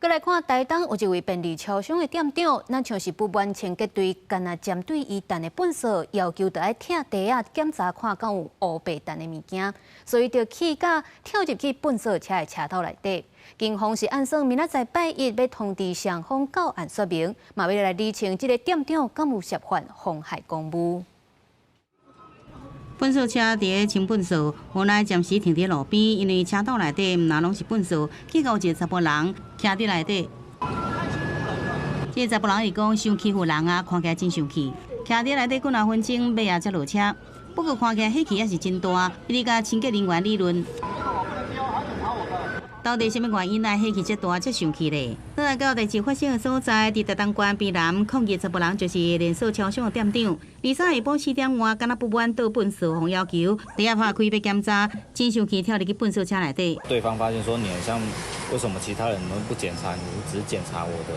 閣來看台東有一位便利超商的店長，若像是不滿清潔隊干焦針對伊擲的糞埽，要求著愛拆袋仔檢查看敢有烏白擲的物件，所以就氣甲跳入去糞埽車的車頭內底。警方是按算明仔載拜一欲通知雙方到案說明，嘛欲來釐清這个店長敢有涉犯妨害公務。糞埽車佇咧清糞埽，無奈暫時停佇路邊，因為車斗內底毋但攏是糞埽，結果有一个查埔人徛佇內底。這个查埔人伊講傷欺負人啊，看起來真生氣。徛佇內底幾若分鐘，尾仔才落車。不過看起來火氣也是真大，伊共清潔人員理論。到底啥物原因來火氣這大、這生氣咧？倒來到代誌發生的所在，佇台東縣卑南抗議查埔人就是連鎖超商的店長。23下晡4點外，敢若不滿倒糞埽予要求，袋仔拍開欲檢查，真生氣跳入去糞埽車內底。對方發現說你好像為什麼其他人都不檢查，你只檢查我的，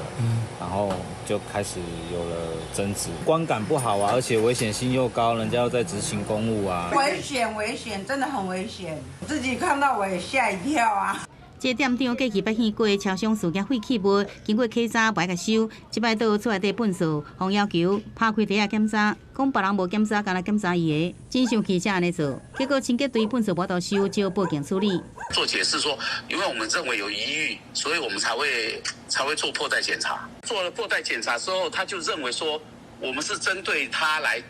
然後就開始有了爭執，觀感不好啊，而且危險性又高，人家又在執行公務啊。危險，危險，真的很危險，自己看到我也嚇一跳啊。這個店長過去捌見過超商事件廢棄物，經過檢查無愛共收，這擺倒厝內底糞埽，予要求拍開袋仔檢查，講別人無檢查，干焦檢查伊的，真生氣才按呢做。結果清潔隊糞埽無法度收，只好報警處理。做解釋說，因為我們認為有疑慮，所以我們才會做破袋檢查。做了破袋檢查之後，他就認為說，我們是針對他來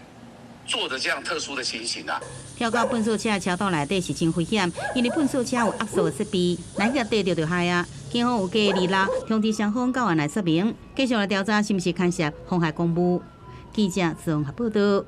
做的這樣特殊的情形啊。跳到糞埽車車斗內底是真危險，因為糞埽車有壓縮的設備，來去硩著就害啊。警方有計26通知雙方到案來說明，繼續來調查是毋是牽涉妨害公務。記者綜合報道。